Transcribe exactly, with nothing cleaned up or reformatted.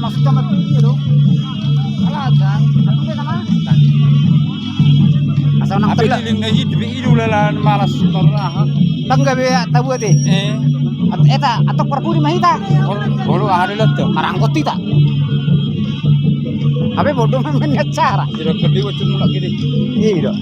Maksudnya mati dia do. Alah, asa unang tela. Asa unang tela. Ape tiling na hit be idu lalan malas marlaha. Tangga be tabu ate. Eh. Eta atok parpudi ma hita. Bolo aha do lato. Marangkot hita. Ape bodo memang acara. Tidak kedua cuma lagi deh. Iya do.